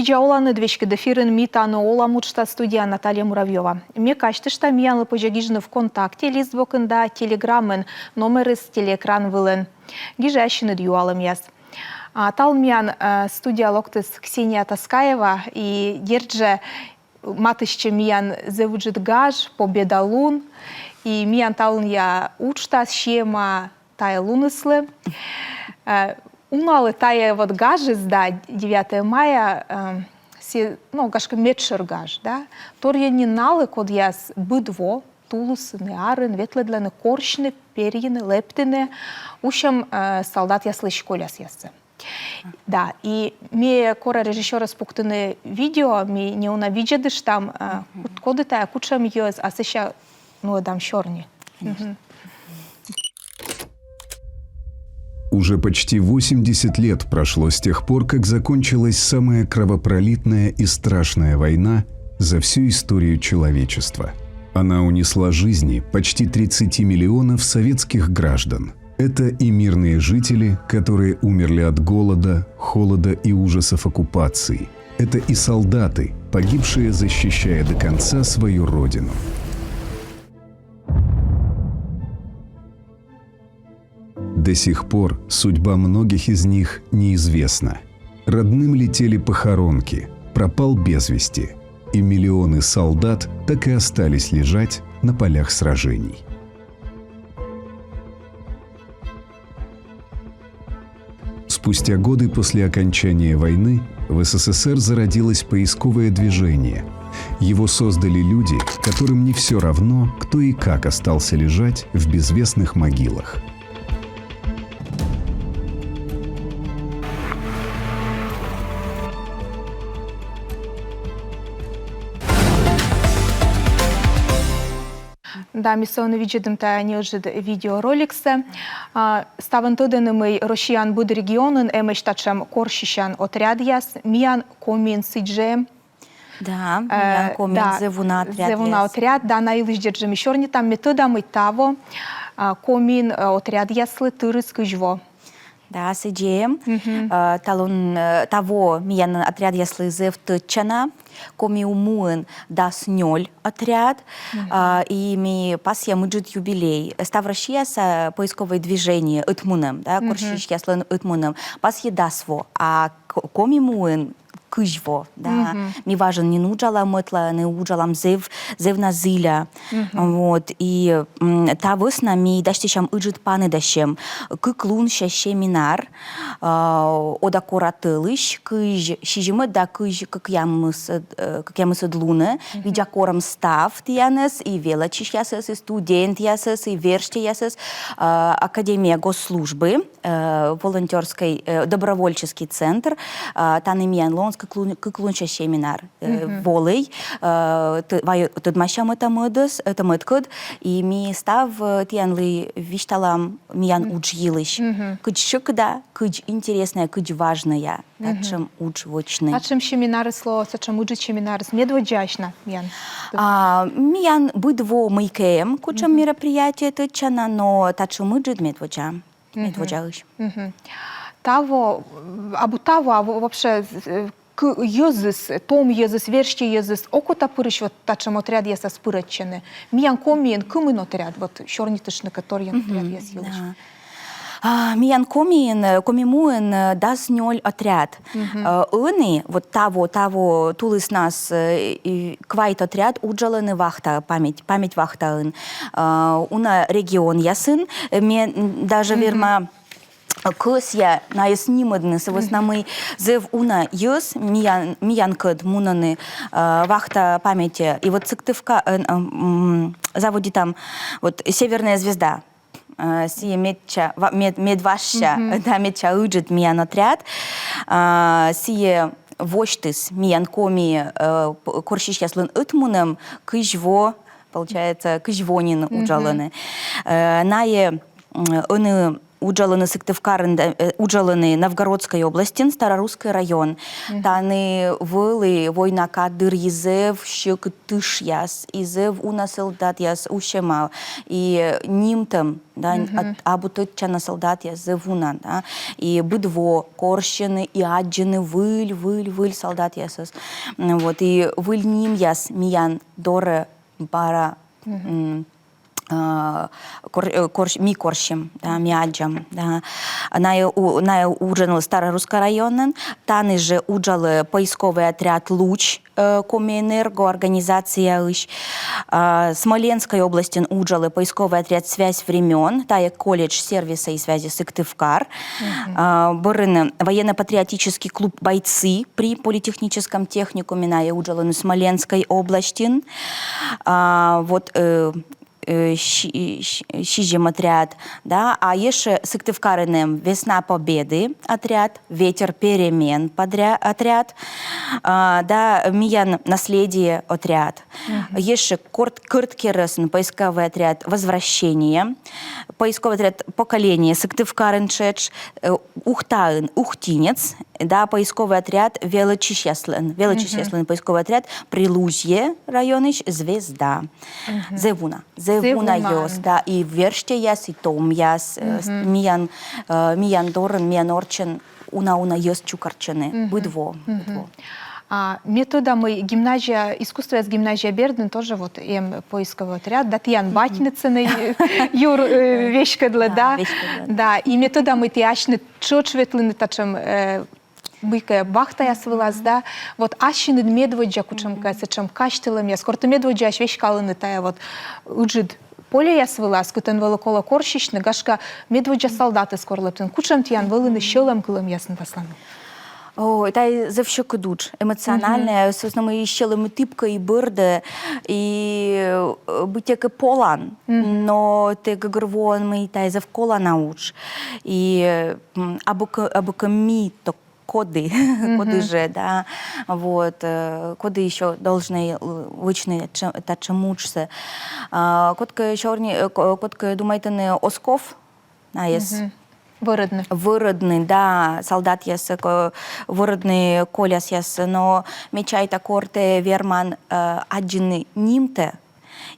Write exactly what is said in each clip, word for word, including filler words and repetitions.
Час оланныд веськыд! Эфирын «Ми тані олам» уджтас, студияын Наталья Муравьёва. Ме казьтышта, миянлы позьӧ гижны ВКонтакте листбокын да Телеграмын, номерыс телеэкран вылын. Гижӧй ассьыныд юалӧмъяс. А талун миян, э, студияӧ локтіс Ксения Таскаева, и дерт жӧ матыстчӧ миян зэв ыджыд гаж, Победа лун, и миян талунъя уджтас сиӧма тайӧ луныслы. Э, уналы тайӧ вот гажыс, да, девятое мая, э, сійӧ, ну, гашкӧ, медшӧр гаж, да. Торйӧн нин налы, кодъяс быд во, тулысын и арын, ветлӧдлӧны корсьны, перйыны, лэптыны усьӧм, э, солдатъяслысь колясъясӧ. Да, и ме кора режиссёрӧс пуктыны видео, ми неуна видзӧдыштам, э, кут-, коді тайӧ, кутшӧм йӧз, а сэсся нуӧдам сёрни. Мгм. Уже почти восемьдесят лет прошло с тех пор, как закончилась самая кровопролитная и страшная война за всю историю человечества. Она унесла жизни почти тридцати миллионов советских граждан. Это и мирные жители, которые умерли от голода, холода и ужасов оккупации. Это и солдаты, погибшие, защищая до конца свою родину. До сих пор судьба многих из них неизвестна. Родным летели похоронки, пропал без вести, и миллионы солдат так и остались лежать на полях сражений. Спустя годы после окончания войны в СССР зародилось поисковое движение. Его создали люди, которым не все равно, кто и как остался лежать в безвестных могилах. Да, ми со ӧні видзӧдам тайӧ неыджыд видеороликсӧ. А, ставӧн тӧдӧны, мый Россияын быд регионын эмӧсь татшӧм корсьысян отрядъяс, миян Комиын сідз жӧ эм. Да, миян Комиын зэв уна отрядъяс. Зэв уна отряд, да, на йылысь дерт жӧ ми сёрнитам, ме тӧда, мый таво, а, Комиын, э, отрядъяслы тырис кызь во. Да, сідз эм. Э, талун, э, таво миян отрядъяслы зэв тӧдчана. Коми муын дас нёль отряд, а, и ми пасъям ыджыд юбилей. Став Россияса поисковӧй движение ӧтмунӧм, да, корсьысьяслӧн ӧтмунӧм, пасйӧ дас во, а Ко-, Коми муын кызь во, да. Ми важӧн нин уджалам ӧтлаын, уджалам зэв, зэв на зіля. Вот, и, м, та вӧсна ми дасьтысям ыджыд паныдасьӧм. Кык лунся семинар, а, Ода кора тӧлысь, кызь сизимӧд да кызь кӧкъямыс, э, кӧкъямысӧд лунӧ, видза корӧм став тіянӧс, и велӧдчысьясӧс, и студентъясӧс, и верстьӧясӧс, а, Академия госслужбы, э, волонтёрскӧй, э, добровольческий центр, а, тані миян лоӧ кык лун-, кык лунся семинар, э, волӧй, э, т-, вай тӧдмасям ӧта-мӧдӧс, ӧта-мӧдкӧд, и ми став, э, тіянлы висьталам миян удж йылысь. Кыдз сьӧкыда, кыдз интереснӧя, кыдз важнӧя татшӧм удж вӧчны. Татшӧм семинарыс лоӧ, татшӧм ыджыд семинарыс медводдзаысь на миян? А, миян быд во мыйкӧ эм кутшӧм мероприятие тӧдчана, но татшӧм ыджыд медводдза. Медводдзаысь. Таво, абу таво, а во-, вообще, э, к-, йӧзыс, том йӧзыс, верстьӧ йӧзыс окотапырысь вот татшӧм отрядъясас пырӧдчӧны? Миян Комиын кымын отряд, вот сёрнитыштны кӧ торйӧн отрядъяс йылысь? Да. А, миян Комиын, э, Коми муын, э, дас нёль отряд. Э, ӧні, вот таво, таво тулыснас, э, и квайт отряд уджалӧны вахта, память, память вахтаын. Э, уна регионъясын, э, ме, м, даже верма кӧсъя найӧс нимӧдны, сы вӧсна мый зэв уна йӧз миян, миянкӧд мунӧны, э, вахта памятьӧ. И вот Сыктывка-, э, м, заводитам, вот, «Северная звезда». Э, сійӧ медся, ва-, мед-, медважся, да, медся ыджыд миян отряд. А, сійӧ восьтіс миян Коми, э, п-, корсьысьяслӧн ӧтмунӧм кызь во, получается, кызь во нин уджалӧны. Э, найӧ, м, ӧні Уджалӧны Сыктывкарын да, э, уджалӧны Новгородскӧй областьын, Старорусскӧй район. Тані вӧлі война кад дырйи зэв сьӧкыд тышъяс, и зэв уна сӧлдатъяс усьӧма, и нимтӧм, да, абу тӧдчана сӧлдатъяс зэв уна, да, и быд во корсьӧны и аддзӧны выль, выль, выль сӧлдатъясӧс. М, вот, и выль нимъяс миян дорӧ бара, м, а, кор-, э, корс-, ми корсим, да, ми аддзам, да. Найӧ у-, найӧ уджалӧны Старорусскӧй районын, тані жӧ уджалӧ поисковӧй отряд «Луч», э, Комиэнерго организацияысь. А, Смоленскӧй областьын уджалӧ поисковӧй отряд «Связь времён», тайӧ колледж сервиса и связи Сыктывкар. А, бӧрын военно-патриотический клуб «Бойцы» при политехническом техникуме, найӧ уджалӧны Смоленскӧй областьын. А, вот, э, э, си-, си-, сизим отряд, да, а ещӧ Сыктывкарын эм «Весна Победы» отряд, «Ветер перемен» подря-, отряд, а, да, миян «Наследие» отряд. Ещӧ корт-, Кӧрткерӧсын поисковӧй отряд «Возвращение», поисковӧй отряд «Поколение» Сыктывкарын тшӧтш, э, Ухтаын «Ухтинец», да, поисковӧй отряд велӧдчысьяслӧн, велӧдчысьяслӧн поисковӧй отряд Прилузье районысь «Звезда». Зэв уна. Зэв уна йӧз, да, и верстьӧяс, и томъяс, э, с-, миян, э, миян дорын, миян орччӧн уна-уна йӧз чукӧртчӧны. Быд во, быд во. А ме тӧда, мый гимназия, искусствояс гимназия бердын тоже вот эм поисковӧй отряд, да, тіян батьныд сэні юр, э, веськӧдлӧ, да? Веськӧдлӧ. Да, и ме тӧда, мый ті асьныд тшӧтш ветлінныд татшӧм, э, мыйкӧ вахтаяс вылас, да. Вот ассьыныд медводдза кутшӧмкӧ сэтшӧм казьтылӧмъяс, кор ті медводдзаысь веськалінныд тайӧ вот ыджыд полеяс вылас, кытӧн вӧлі колӧ корсьысьны, гашкӧ, медводдза солдатыс кор лэптін. Кутшӧм тіян вӧліны сьӧлӧмкылӧмъясныд асланыд? Ой, тайӧ зэв сьӧкыд удж, эмоциональнӧй, собственно, мый сьӧлӧмыд тіпкӧ и бӧрдӧ, и, э, быттьӧкӧ полан, но тэ гӧгӧрвоан, мый тайӧ зэв колана удж. И, м, абу кӧ-, абу кӧ ми, то коді, коді жӧ, да, вот, э, коді ещӧ должны, э, вӧчны татшӧ-, татшӧм уджсӧ. А, кодкӧ сёрни-, э, ко-, кодкӧ думайтӧны оз ков найӧс вӧрӧдны. Вӧрӧдны, да, солдатъяссӧ ко-, вӧрӧдны колясъяссӧ, но ме чайта, кор тэ верман, э, аддзыны нимтӧ,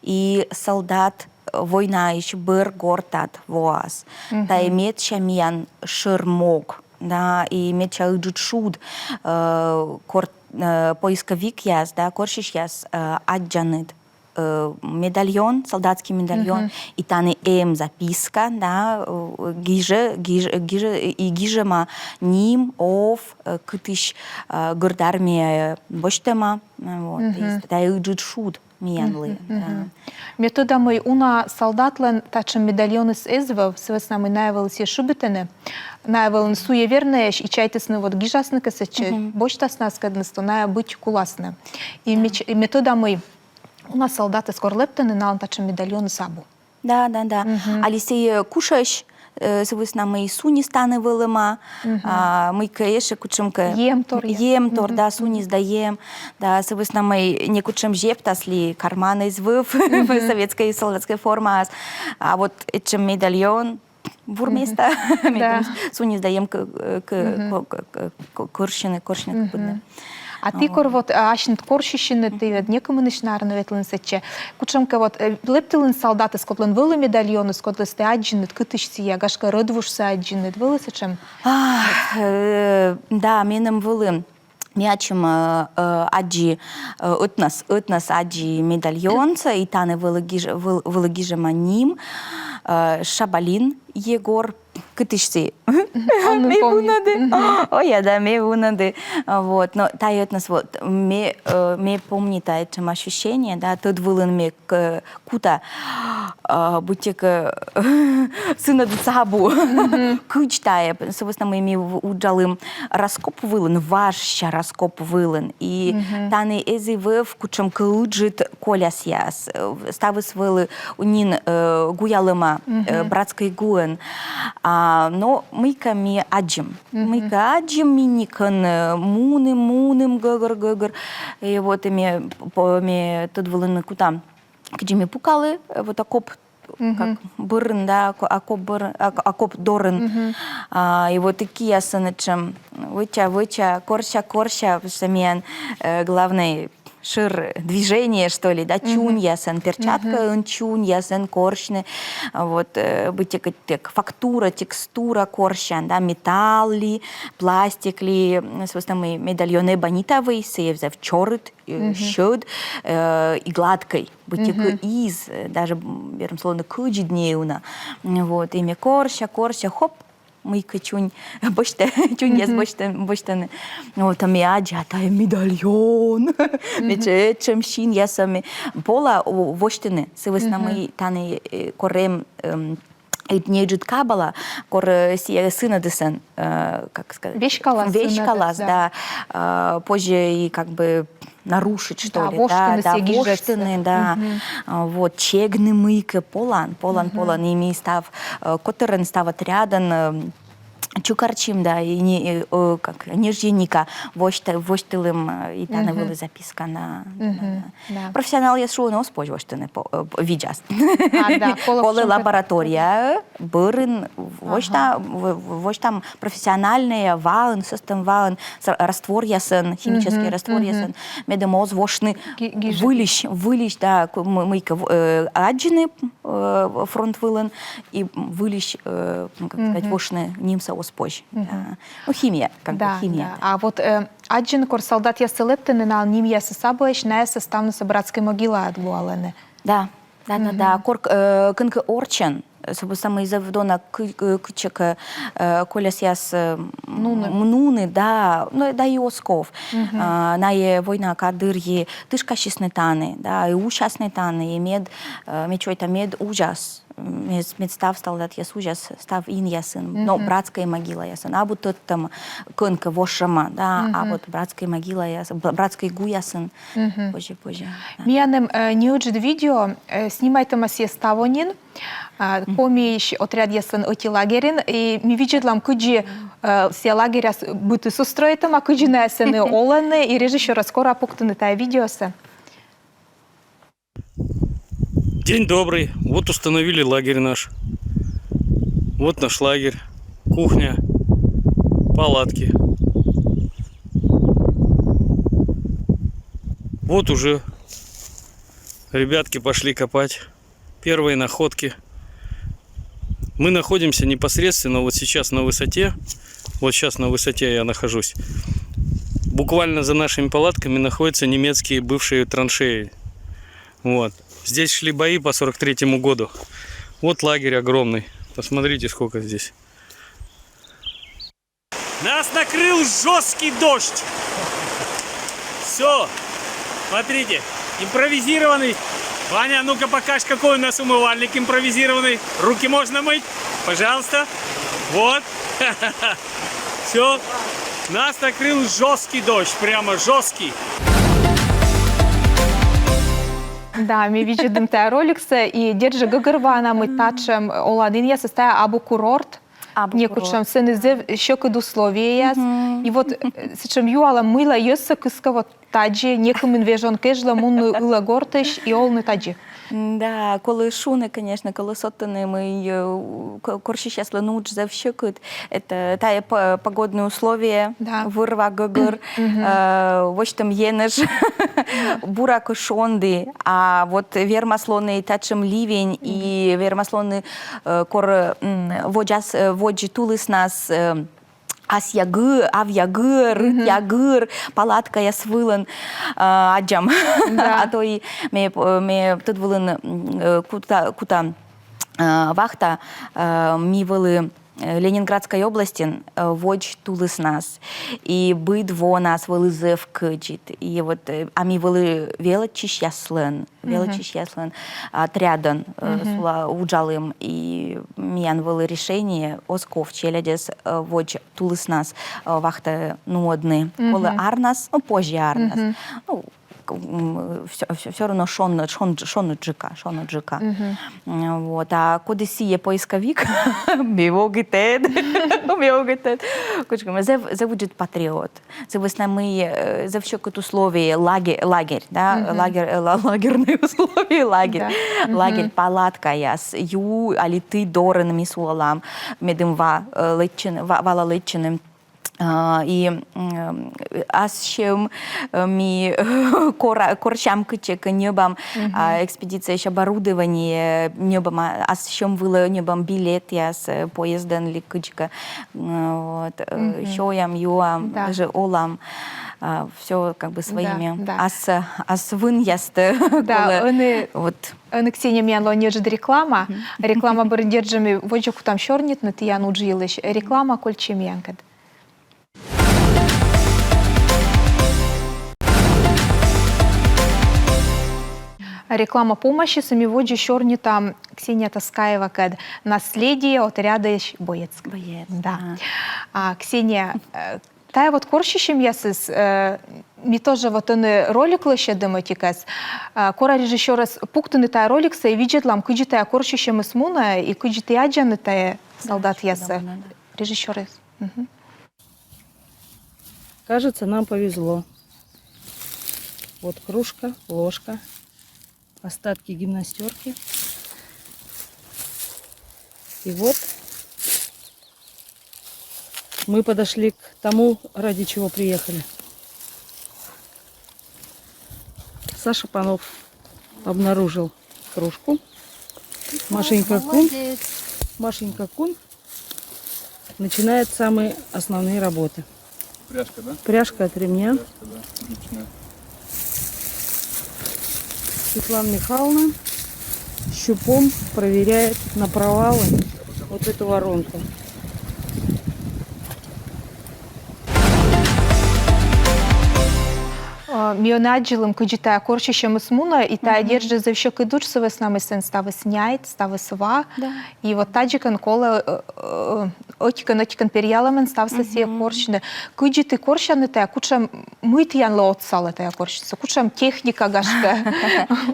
и солдат, э, войнаысь бӧр гортад воас. Тайӧ медся миян шӧр мог, да, и медся ыджыд шуд, э, кор-, э, поисковикъяс, да, корсьысьяс, э, аддзанныд, э, медальон, солдатскӧй медальон, и тані эм записка, да, э, гижӧ, гиж-, гижӧ, и гижӧма ним, ов, э, кытысь, э, Гӧрд Армия, э, босьтӧма, э, вот, и тайӧ ыджыд шуд миянлы. Да. Ме тӧда, мый уна солдатлӧн татшӧм медальоныс эз вӧв, сы вӧсна мый найӧ вӧлі сійӧс шыбитӧны, найӧ вӧліны суевернӧйӧсь, и чайтісны, вот гижасны кӧ сэтчӧ, босьтасны аскӧдныс, то найӧ быть куласны. И ме ч-, и ме тӧда, мый уна солдатыс кор лэптӧны, налӧн татшӧм медальоныс абу. Да, да, да. Али сійӧ кушӧсь, э, сы вӧсна мый сунис тані вӧлӧма, а, мыйкӧ ещӧ кутшӧмкӧ. Ем тор, я. Ем тор, да, сунис да ем. Да, сы вӧсна мый некутшӧм зептас ли карман эз вӧв, советскӧй солдатскӧй формаас. А вот этшӧм медальон, бур места. Да. Сунис да ем кӧ-, кӧ-, кӧ-, кӧ-, кӧ-, корсьны, корсьны кыпыдны. А ті кор вот, а, асьныд корсьысинныд, ті ведь некымынысь, наверно, ветлінныд сэтчӧ. Кутшӧмкӧ вот, э, лэптылін солдатыс, кодлӧн вӧлі медальоныс, кодлысь тэ аддзинныд, кытысь сійӧ, гашкӧ, рӧдвужсӧ аддзинныд, вӧлі сэтшӧм? А, э, да, меным вӧлі. Ме ачым, э, э, аддзи, э, ӧтнас, ӧтнас аддзи медальонсӧ, и тані вӧлі гиж-, вӧл-, вӧлі гижӧма ним, э, Шабалин Егор, кытысь сійӧ. Ме вунӧді. Ой, я, да, ме вунӧді. А, вот, но тайӧ ӧтнас, вот, ме, э, ме помнита этшӧм ощущение, да, тӧд вылын ме к-, кута, а, быттьӧкӧ сынӧдыс абу. Кыдз тайӧ, сы вӧсна мый ми в-, уджалім раскоп вылын, важся раскоп вылын. И тані эз и вӧв кутшӧмкӧ ыджыд колясъяс. Э, ставыс вӧлі нин, э, гуялӧма, э, братскӧй гуӧн. А, но мыйкӧ ми аддзим. Мыйкӧ аддзим, ми некӧн, э, мунім, мунім гӧгӧр, гӧгӧр. И вот и ме, по-, ме тӧд вылын кута, кыдзи ме пукалі, э, вот окоп как бӧрын, да, око- окоп бӧр, ок- окоп дорын. А, и вот и киясӧн этшӧм вӧча, вӧча, корся, корся, потому что миян, э, главный шӧр движение, что ли, да, чуньясӧн, перчаткаын чуньясӧн корсьны, а, вот, э, быттьӧкӧ тек- фактура, текстура корсян, да, металл ли, пластик ли, м, собственно, мый медальон эбонитовый, сійӧ зэв чорыд, э, сьӧд, э, и гладкӧй, быттьӧкӧ из, э, даже, м, вермас лоны, кӧдзыд неуна. М, вот, и ме корся, корся, хоп, мыйкӧ чунь босьтӧ, чуньяс босьтӧ, босьтӧны. Вот, а ме аддза, а тайӧ медальон. Ме этшӧм синъясӧн ме пола, о, восьтыны. Сы вӧсна мый тані, э, кор эм, эм, ӧд неыджыд кабала, кор, э, сійӧ сынӧдысын, э, как сказать, веськалас, веськалас, сынӧдыс, да. Да. Э, позьӧ и как бы нарушить, что ли, да, восьтыны, да, сійӧ гижӧдсӧ. Восьтыны, да. А, вот, чегны мыйкӧ полан, полан, полан, и ми став, э, котырӧн, став отрядӧн, э, чукӧртчим, да, и не, э, э, как, ньӧжйӧника восьт- восьтылім, э, и тані вӧлі записка на, на, на. Да. Профессионалъяс шуӧны, оз позь восьтыны по- э, видзаст. А, да, колӧ лаборатория, э, бӧрын восьта, в- в- восьтам профессиональнӧй, ваын, сӧстӧм ваын, с- растворъясӧн, химическӧй растворъясӧн, медым оз вошны выльысь, выльысь, да, ку- мы- мыйкӧ, э, аддзыны, э, фронт вылын, и выльысь, э, ну, как сказать, вошны нимсӧ оз позь. Да. Ну, химия, как бы, да, химия. Да. А вот, э, аддзыны, кор солдатъяс сылӧн, тэнӧ налӧн нимъясыс абуӧсь, найӧс ставнысӧ братскӧй могилаад лоалӧны. Да, да, да, да. Кор, э, кӧнкӧ орччӧн, э, собственно, мый зэв дона кы- кы- кытчӧкӧ, э, колясъяс, э, м, нуны, да, ну, да и оз ков. А, найӧ война кадырйи тышкасисны тані, да, и усясны тані, и мед, э, ме чойта, мед узяс, м, мед, мед став солдатъяс узяс став инъясын, но братскӧй могилаясын, абу тӧдтӧм, кӧнкӧ вошӧма, да, а вот братскӧй могилаясын, б- братскӧй гуясын. Позьӧ, позьӧ, да. Миян эм, э, неыджыд видео, э, снимайтӧма сійӧс таво нин, а, Комиысь отрядъяслӧн ӧти лагерын, и ми видзӧдлам, кыдзи, э, сійӧ лагеръяс быдтор устройитӧма, кыдзи найӧ сэні олӧны, и режиссёрӧс кора пуктыны тайӧ видеосӧ. День добрый. Вот установили лагерь наш. Вот наш лагерь. Кухня. Палатки. Вот уже ребятки пошли копать. Первые находки. Мы находимся непосредственно вот сейчас на высоте. Вот сейчас на высоте я нахожусь. Буквально за нашими палатками находятся немецкие бывшие траншеи. Вот. Здесь шли бои по сорок третьему году. Вот лагерь огромный. Посмотрите, сколько здесь. Нас накрыл жесткий дождь. Все. Смотрите. Импровизированный. Ваня, а ну-ка покажь, какой у нас умывальник импровизированный. Руки можно мыть? Пожалуйста. Вот. Все. Нас накрыл жесткий дождь. Прямо жесткий. Да, ми видзӧдім тайӧ роликсӧ, и дерт жӧ гӧгӧрвоана, мый татшӧм оланінъясыс, тайӧ абу курорт, абу некутшӧм, курорт. Сэні зэв сьӧкыд условиеяс. И вот, э, сэтшӧм юалӧм, мыйла йӧзсӧ кыскӧ вот тадзи, некымын вежон кежлӧ мунны ылӧ гортысь и олны тадзи. Да, колӧ шуны, конечно, колӧ содтыны, мый, э, ко- корсьысьяслӧн удж зэв сьӧкыд. Это тайӧ по- погодные условия, да, вӧр-ва гӧгӧр, э, восьтӧм енэж, буракӧ, шонді, а вот вермас лоны татшӧм ливень, и вермас лоны, э, кор, м, водзас, э, водз тулыснас, э, асъя гы- авъя гыр, рытъя гыр, палаткаяс вылын, э, аддзам. Да. А то и ме, э, ме тӧд вылын, м, э, кута, кута, э, вахта, э, ми вӧлі, э, Ленинградскӧй областьын, э, водз тулыснас. И быд вонас вӧлі зэв кӧдзыд. И вот, э, а ми вӧлі велӧдчысьяслӧн, велӧдчысьяслӧн отрядӧн, э, сылы уджалім, и миян вӧлі решение оз ков челядьӧс, э, водз тулыснас, э, вахтаӧ нуӧдны. Колӧ арнас, ну, позьӧ арнас. Ну, все, все, все равно шоныд, шон-, шоныдджыка, шоныдджыка. М, Вот. А коді сійӧ поисковик, ме ог и тӧд, ме ог и тӧд. Кутшӧм, зэв, зэв ыджыд патриот. Сы вӧсна мый, э, зэв сьӧкыд условие, лагерь, лагерь, да, лагерь, э, ла-, лагерные условия, лагерь, лагерь, палаткаяс, ю али тӧ дорын ми сулалам, медым ва, э, лэччын-, ва-, вала лэччыны. А, и, м, ас сьӧм, э, ми кора-, корсям кытчӧкӧ, ньӧбам, а, экспедицияысь оборудование, ньӧбам, а, ас сьӧм вылӧ ньӧбам билетъяс, э, поездӧн ли кыдзкӧ, м, вот, э, сёям, юам, же олам, все как бы своими. Да. Ас, ас вынъястӧ. Да, колӧ, ӧні, вот. Ӧні, Ксения, миян лоӧ неыджыд реклама. Реклама бӧрын дерт жӧ ми водзӧ кутам сёрнитны тіян удж йылысь. Реклама, кольччӧй миянкӧд. Реклама помасис, и ми водзӧ сёрнитам Ксения Таскаевакӧд, «Наследие» отрядысь боец. Боец, да. А, Ксения, э, тайӧ вот корсьысьӧмъясыс, э, ми тоже вот ӧні ролик лӧсьӧдім ӧтикӧс. А, кора режиссёрӧс пуктыны тайӧ роликсӧ и видзӧдлам, кыдзи тайӧ корсьысьӧмыс мунӧ, и кыдзи ті аддзанныд тайӧ солдатъяссӧ. Режиссёрыс. Мгм. Кажется, нам повезло. Вот кружка, ложка, остатки гимнастерки. И вот мы подошли к тому, ради чего приехали. Саша Панов обнаружил кружку. Машенька Кун. Молодец. Машенька Кун начинает самые основные работы. Пряжка, да? Пряжка от ремня. Пряжка, да. Отлично. Светлана Михайловна щупом проверяет на провалы вот эту воронку. А, ми ӧні аддзылім, кыдзи тайӧ корсьысьӧмыс мунӧ, и тайӧ дерт жӧ зэв сьӧкыд удж, сы вӧсна мый сэн ставыс няйт, ставыс ва. Да. И вот тадзикӧн колӧ, э, э, ӧтикӧн, ӧтикӧн перъялӧмӧн ставсӧ сійӧ корсьны. Кыдзи ті корсянныд тайӧ, кутшӧм, мый тіянлы отсалӧ тайӧ корсьыны, кутшӧм техника, гашкӧ?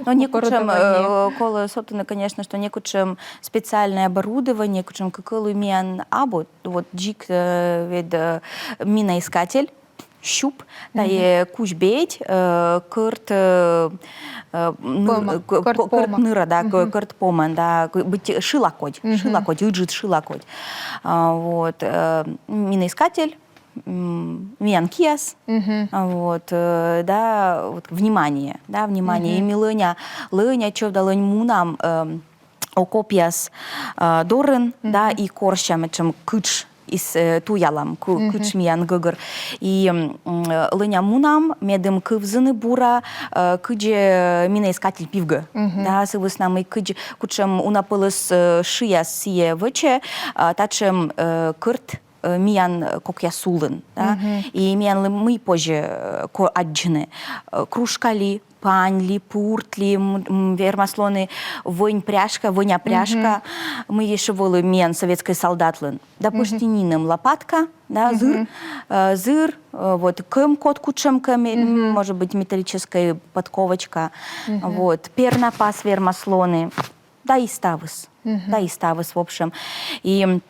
Но некутшӧм, э, колӧ сетны, конечно, что некутшӧм специальное оборудование, кутшӧмкӧ кӧлуй миян абу, вот дзик, э, ведь, э, миноискатель, щуп, тайӧ кузь бедь, э, кӧрт, э, э, ны-, кӧрт помӧн, да, кӧрт помӧн, да, быть шылакодь, шылакодь, ыджыд шылакодь. А, вот, э, миноискатель, м, миян кияс, а, вот, э, да, вот, внимание, да, внимание. И ми лӧня, лӧня чӧв да лӧнь мунам, эм, окопъяс, э, дорын, да, и корсям, этшӧм кытш, и с-, э, туялам, ку-, кытш миян гӧгӧр. И, м, э, лӧня мунам, медым кывзыны бура, э, кыдзи, э, миноискатель пивгӧ. Да, сы вӧсна мый кыдз, кутшӧм уна пӧлӧс, э, шыяс сійӧ вӧчӧ, а, татшӧм, э, кӧрт, э, миян, э, кокъяс улын, да. И миянлы мый позьӧ, э, ко-, аддзыны, э, кружка ли, пань ли, пурт ли, м, м, вермас лоны вӧнь пряжка, вӧня пряжка, мый ещӧ вӧлі миян советскӧй солдатлӧн. Да, пӧшти нинӧм лопатка, да, зыр, э, зыр, э, вот, кӧм код кутшӧмкӧ, ме-, может быть, металлическая подковочка, вот, пернапас вермас лоны. Да и ставыс. Да и ставыс, в общем. И,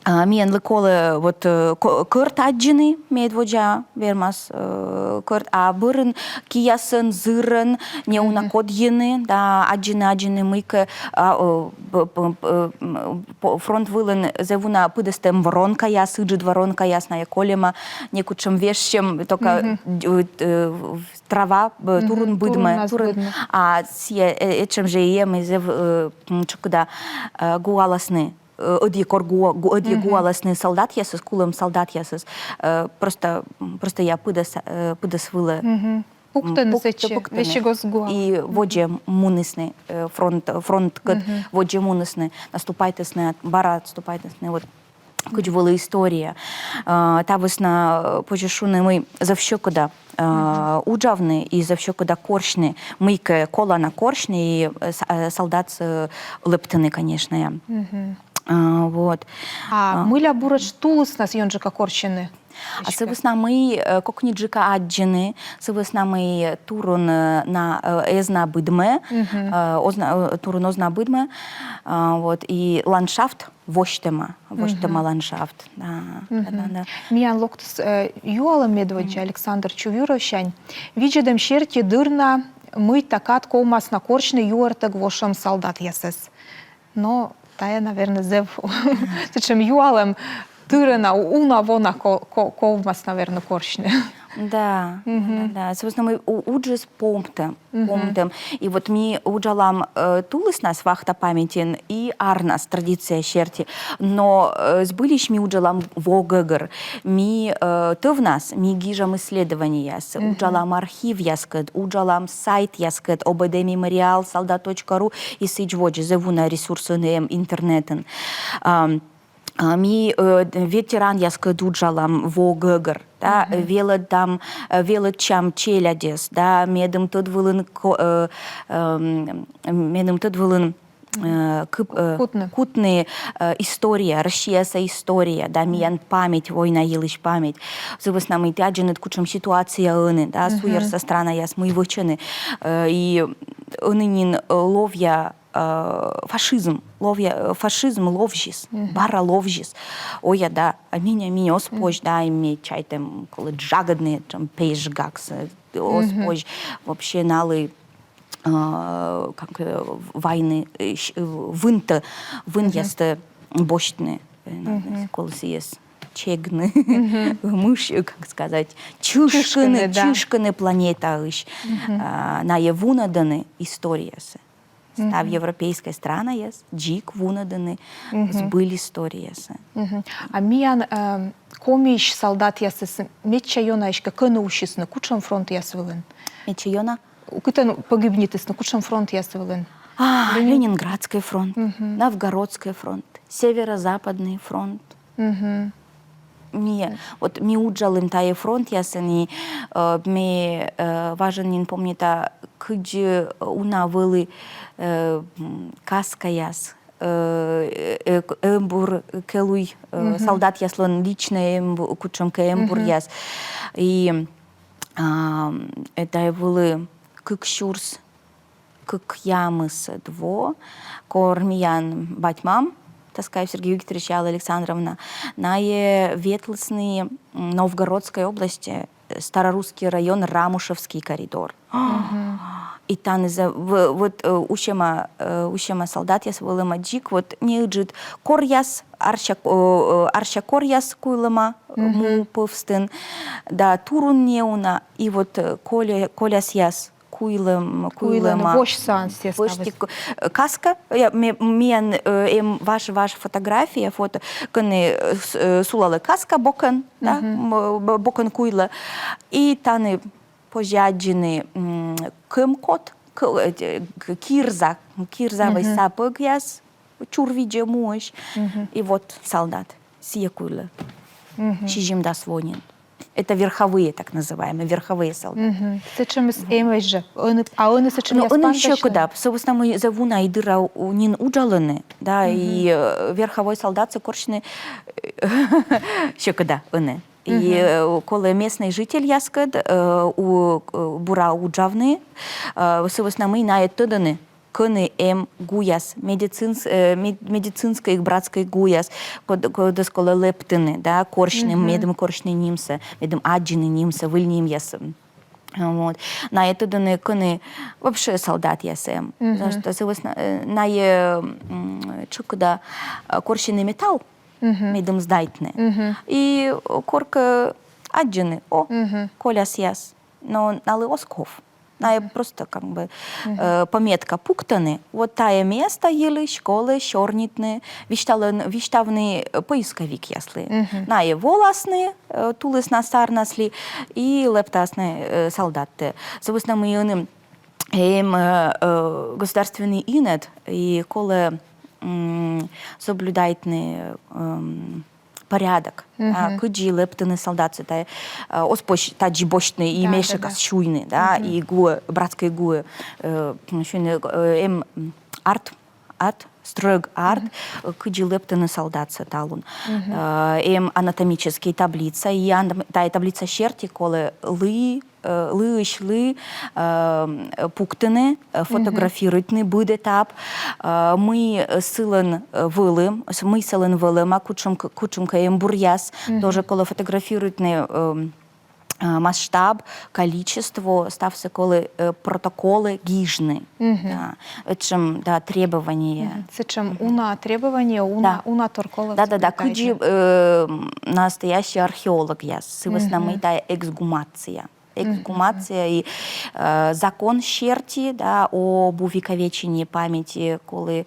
а, миянлы колӧ вот, э, ко-, кӧрт аддзыны, медводдза вермас, э, кӧрт, а бӧрын киясӧн, зырӧн, неуна кодйыны, да, аддзыны, аддзыны мыйкӧ, а, э, п-, п-, п-, м, по-, фронт вылын зэв уна пыдӧстӧм воронкаяс, ыджыд воронкаяс, найӧ кольӧма некутшӧм вежсьӧм, только, э, э, трава, э, турун быдмӧ, турун. А сійӧ, э, этшӧм жӧ и эм, и зэв, э, м, тшӧкыда, э, гуаласны, э, ӧдйӧ кор гуа-, гу-, ӧдйӧ гуаласны солдатъясӧс, кулӧм солдатъясӧс, э, просто, м, просто я пыдӧс, э, пыдӧс вылӧ. Пуктӧны сэтчӧ, весиг оз гуал. И водзӧ мунісны, э, фронт, фронткӧд водзӧ мунісны, наступайтісны, бара отступайтісны, вот. Кыдз вӧлі история. А, та вӧсна, э, позьӧ шуны, мый зэв сьӧкыда, а, уджавны и зэв сьӧкыда корсьны, мыйкӧ колана корсьны и, э, с-, э, солдатсӧ лэптыны, конечно, я. А, вот. А мыля буретш тулыснас ёнджыка корсьны? А сы вӧсна мый, э, кокниджыка аддзыны, сы вӧсна мый турун, э, на, э, эз на быдмӧ, э, оз на, э, турун оз на быдмӧ, а, вот, и ландшафт восьтӧма, восьтӧма ландшафт, да, да, да, да. Миян локтіс, э, юалӧм медводдза Александр Чувьюровсянь. Видзӧдӧм серти дыр на мыйта кад ковмас на корсьны юӧртӧг вошӧм салдатъясӧс. Но тайӧ, наверно, зэв сэтшӧм юалӧм, дыр на, у-, уна во на ко-, ко-, ковмас, наверно, корсьны. Да, да, да. Сы вӧсна мый у-, уджыс помтӧм, помтӧм. И вот ми уджалам, э, тулыснас вахта паметьын и арнас традиция серти. Но, э, збыльысь ми уджалам во гӧгӧр. Ми, э, тӧвнас ми гижам исследованиеяс, уджалам архивъяскӧд, уджалам сайтъяскӧд, ОБД Мемориал, солдат точка ру и сідз водзӧ, зэв уна ресурсыс эм интернетын. Ам, а, ми, э, д-, ветеранъяскӧд уджалам во гӧгӧр, да, велӧдам, э, велӧдчам челядьӧс, да, медым тӧд вылын ко-, э, эм, медым тӧд вылын, э, кып-, э, кутны, кутны, э, история, Россияса история, да, миян паметь, война йылысь паметь. Сы вӧсна мый тэ аддзанныд, кутшӧм ситуация ӧні, да, суйӧрса странаяс мый вӧчӧны, э, и ӧні нин, э, ловъя, э, фашизм, ловъя, э, фашизм ловзис, бара ловзис. Оя да, а меня, меня оз позь, да, и ме чайтӧм, колӧ джагӧдны, там, пежгаксӧ, э, оз позь вообще налы, э, как, э, вайны, э, щ-, э, вынтӧ, вынъястӧ босьтны, э, на, колӧ сійӧс чегны, мыш-, э, как сказать, чышкыны, чышкыны, да, чышкыны планетаысь. А, найӧ вунӧдӧны историясӧ. Став европейскӧй странаяс дзик вунӧдӧны збыль историясӧ. А миян, э, Комиысь салдатъясыс медся ёна эськӧ кӧні усисны, кутшӧм фронтъяс вылын? Медся ёна? Кытӧн погибнитісны, кутшӧм фронтъяс вылын? А, Ленинградскӧй фронт, Новгородскӧй фронт, Северо-Западнӧй фронт. Ми, вот ми уджалім тайӧ фронтъясын, и, э, ме, э, важӧн нин помнита, кыдзи, э, уна вӧлі, э, м, каскаяс, э, э, э, эмбур кӧлуй, э, солдатъяслӧн личнӧй эмбу-, кутшӧмкӧ эмбуръяс. И, а, э, тайӧ вӧлі кык сюрс кыкъямысӧд во, кор миян бать-мам, Таскаев Сергей Викторович и Алла Александровна, найӧ ветлісны, м, Новгородскӧй области, э, Старорусский район, Рамушевский коридор. И тані зэв-, в-, вот, э, усьӧма, э, усьӧма солдатъяс вӧлӧма дзик, вот неыджыд коръяс, арся, э, э, арся коръяс куйлӧма, э, му пӧвстын, да турун неуна, и вот, э, коля-, колясъяс куйлӧм-, куйлӧма. Восьса ансяс. Восьтік, э, каска, я, ме-, миян, э, эм важ-важ фотография, фото, кӧні, э, с-, э, сулалӧ каска бокӧн, да, м, б-, бокӧн куйлӧ. И тані позьӧ аддзыны, м, кӧмкот, к-, э, к-, кирза, кирзавӧй сапӧгъяс, чурвидзӧ муысь. И вот солдат сійӧ куйлӧ. Сизимдас во нин. Это верховые, так называемые, верховые солдаты. Сэтшӧмыс эмӧсь жӧ. Ӧні, а ӧні сэтшӧмъяс пантасьӧны? Ӧні сьӧкыда. Сы вӧсна мый зэв уна и дыра у-, нин уджалӧны, да, и, э, верховой солдатсӧ корсьны, э, сьӧкыда ӧні. И, э, колӧ местнӧй жительяскӧд, э, у-, э, бура уджавны, э, сы вӧсна мый найӧ тӧдӧны, кӧні эм гуяс, медицинс-, э, мед-, медицинскӧй, братскӧй гуяс, код-, кодӧс колӧ лэптыны, да, корсьны, медым корсьны нимсӧ, медым аддзыны нимсӧ, выль нимъяс. Вот. Найӧ тӧдӧны, кӧні вообще солдатъяс эм. Потому что сы вӧсна, э, найӧ, м, тшӧкыда, э, корсьны металл, медым сдайтны. И коркӧ аддзыны, о, колясъяс. Но налы оз ков. Найӧ просто как бы, э, пометка пуктӧны. Вот тайӧ места йылысь колӧ сёрнитны, висьталӧн-, висьтавны, э, поисковикъяслы. Найӧ воласны, э, тулыснас, сарнас ли, и лэптасны, э, солдаттӧ. Сы вӧсна мый ӧні эм, э, э, государственнӧй инӧд, и колӧ, м, соблюдайтны, эм, порядок, а, кыдзи лэптыны солдатсӧ, тайӧ, э, оз позь тадзи босьтны и мешӧкас сюйны, да, и гуӧ, братскӧй гуӧ, э, сюйны, э, эм, м, арт, ат, стрӧг арт, э, кыдзи лэптыны солдатсӧ талун. Э, эм анатомическӧй таблица, и ан-, тайӧ таблица серти колӧ лы, э, лыысь лы, э, пуктыны, э, фотографируйтны быд этап, э, мый сылӧн, э, вӧлӧм, с-, мый сылӧн вӧлӧма, кутшӧмкӧ, кутшӧмкӧ эмбуръяс, тоже колӧ фотографируйтны, э, э, масштаб, количество, ставсӧ колӧ, э, протоколӧ гижны. Да. Сэтшӧм, да, требование. Сэтшӧм уна требование, уна, уна тор колӧ. Да, да, да, кыдзи, э, настоящий археологъяс, сы вӧсна мый тайӧ эксгумация. Эксгумация и, э, закон серти, да, об увековечении памяти колӧ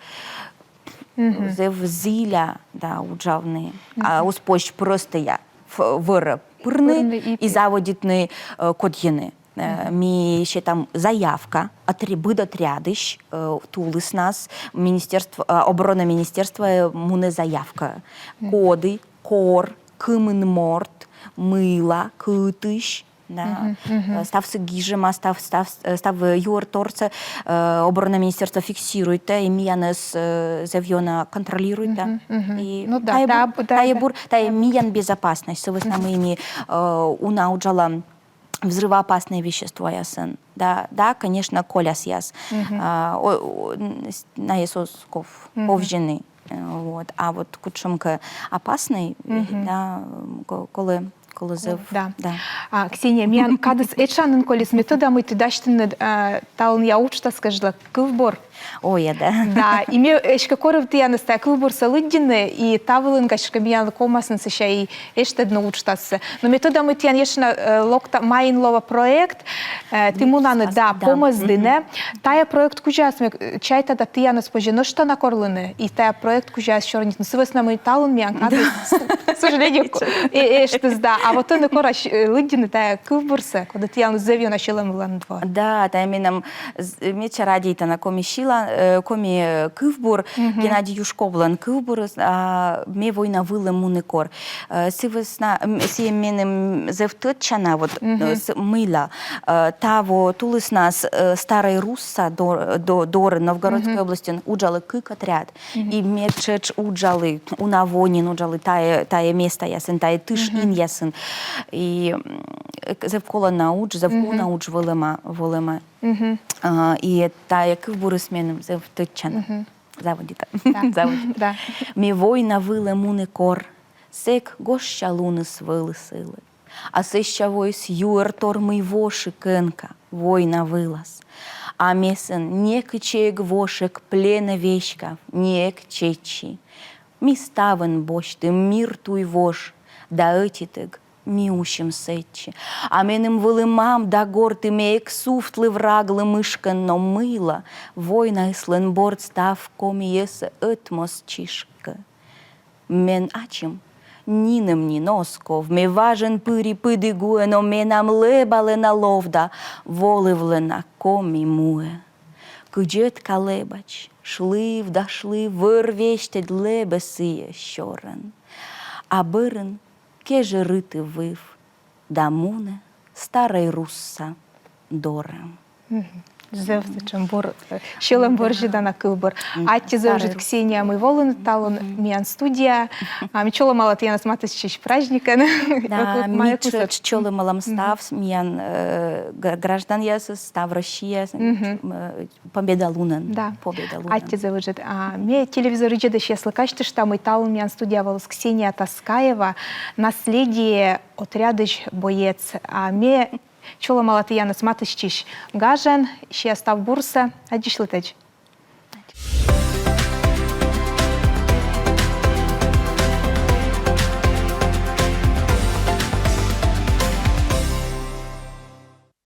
зэв зіля, да, уджавны. А оз позь простӧя ф-, вӧрӧ пырны и заводитны, э, кодйыны. Э, ми сетам заявка, отре-, быд отрядысь, э, тулыснас, министерство, э, оборона министерствоӧ мунӧ заявка. Коді, кор, кымын морт, мыйла, кытысь, да. Э, ставсӧ гижӧма, став, став, э, став юӧрторсӧ, э, оборона министерство фиксируйтӧ, и миянӧс, э, зэв ёна контролируйтӧ. И ну да, тайӧ бур, тайӧ миян безопасность, сы вӧсна мый ми, э, уна уджалам взрывоопаснӧй веществоясӧн. Да, да, конечно, колясъяс. А, о, о, н-, с-, найӧс оз ков, ковзьыны. Э, вот. А вот кутшӧмкӧ опаснӧй, э, да, м, ко-, колӧ, колӧ зэв. Да. Да. А, Ксения, миян кадыс этша нин колис, ме тӧда, мый ті дасьтінныд, а, талунъя уджтас кежлӧ кывбур. Ой, да. Да, и ме эськӧ кора тіянӧс тайӧ кывбурсӧ лыддьыны, и та вылын, гашкӧ, миян ковмас нин сэсся и эштӧдны уджтассӧ. Но ме тӧда, мый тіян ещӧ на, э, локта-, маин лоӧ проект, э, ті мунанныд, да, помӧсдінӧ. Тайӧ проект кузяс, ме, э, чайта да, тіянӧс позьӧ нӧшта на корлыны, и тайӧ проект кузяс сёрнитны. Сы вӧсна мый талун миян кадыс, к сожалению, ко-, э, эштіс, да. А вот ӧні кора, э, лыддьыны тайӧ кывбурсӧ, коді тіянлы зэв ёна сьӧлӧм вылын дво. Да, тайӧ менам з-, медся радейтана коми сьылан, э, коми, э, кывбур, Геннадий Юшковлӧн кывбурыс, а, «Ме война вылӧ муні кор». Э, сы вӧсна, м, сійӧ меным зэв тӧдчана, вот, э, с-, мыйла. Э, таво тулыснас, э, Старӧй Русса дор-, до-, дорын, Новгородскӧй областьын, уджалі кык отряд. И ме тшӧтш уджалі, уна во нин уджалі тайӧ, тайӧ местаясын, тайӧ тыш инъясын. И, м, э, зэв колана удж, зэв уна удж вӧлӧма, вӧлӧма. А, и тайӧ кывбурыс меным зэв тӧдчана. Заводита. Да. Заводита. Да. «Ме война вылӧ муні кор, сэк гожся луныс вӧлі сылы. А сэсся воис юӧртор, мый воши кӧнка война вылас. А ме сэн некытчӧ эг вошӧг пленӧ веськав, ни эг чеччы. Ми ставӧн босьтім мир туй вож, да ӧтитӧг ми усим сэтчӧ. А меным вӧлі мам да гортім, ме эг сувтлы враглы мышкӧн, но мыйла войнаыслӧн борд став коми йӧзсӧ ӧтмоз чишкӧ. Мен ачым нинӧм нин оз ков, ме важӧн пыри пыдігуӧ, но менам лэбалӧ на лов да волывлӧ на коми муӧ. Кыдз ӧтка лэбач, шлыв да шлыв вӧр весьтӧд лэбӧ сійӧ сёрӧн. А бӧрын кежӧ рытыв выв да мунӧ Старӧй Русса дорӧ». Зэв сэтшӧм бур, э, сьӧлӧм вӧрзьӧдана кывбур. Аттьӧ зэв ыджыд, Ксения, мый волінныд талун миян студияӧ. А ме чолӧмала тіянӧс матыстчысь праздникӧн. Да, ми тшӧтш чолӧмалам ставсӧ, миян, э, г-, гражданъясӧс, став Россиясӧ, э, Победа лунӧн. Да. Победа лунӧн. Аттьӧ зэв ыджыд. А ме телевизор видзӧдысьяслы казьтышта, мый талун миян студияӧ воліс Ксения Таскаева, «Наследие» отрядысь боец. А ме чолӧмала тіянӧс матыстчысь гажӧн, сиа став бурсӧ, аддзысьлытӧдз.